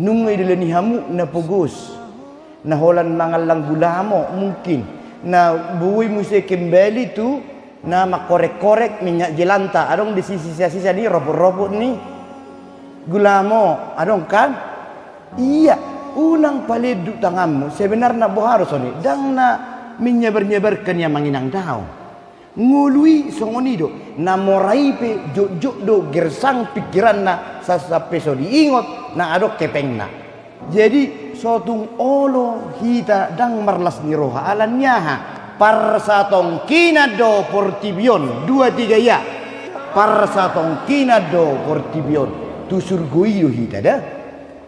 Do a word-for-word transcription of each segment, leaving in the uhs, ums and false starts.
Nunga idalani hamu na pogos, na holan mangallang gulamo mungkin, na boi muse kembali tu na mangkorek-korek minyak jelanta, adong di sisi sisa-sisa ni ropot-ropot ni gulamo, adong kan? Ia, unang paleduk tanganmu, sebenarna boha do songon i, ndang na menyebar-nyebarkan ia manginang daong. Ngolu i songon i do, na mora i pe jotjot do gersang pingkiranna, sasap pe so diingot na adong hepengna. Jadi, so tung olo hita ndang marlas ni roha, ala ni aha? Parsatongkinan do portibi on, dua tiga ia. Parsatongkinan do portibi on, tu surgo i do hita da.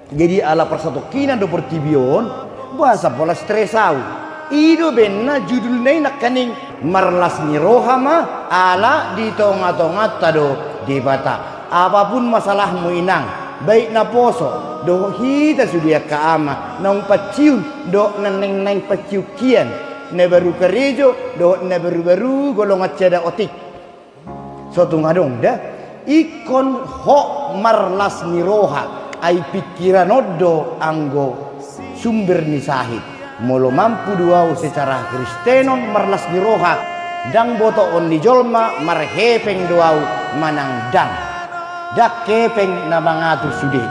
Jadi ala parsatongkinan do portibi on, boasa pola stres au. I do umbahen na judulna i nangkaning marlas ni roha ma ala di tonga-tonganta do Debata. Apapun masalahmu inang, baik na poso, dohot hita sude angka ama, naung panciun, dohot na naeng-naeng panciun hian, na baru karejo, dohot na baru-baru golongan sada otik. So tung adong da, ingkon hot marlas ni roha, ai pingkiran on do anggo sumber ni sahit. Molo mampu do au secara Kristenon marlas ni roha, ndang botoon ni jolma marhepeng do au manang ndang. Ndang hepeng na mangatur sude.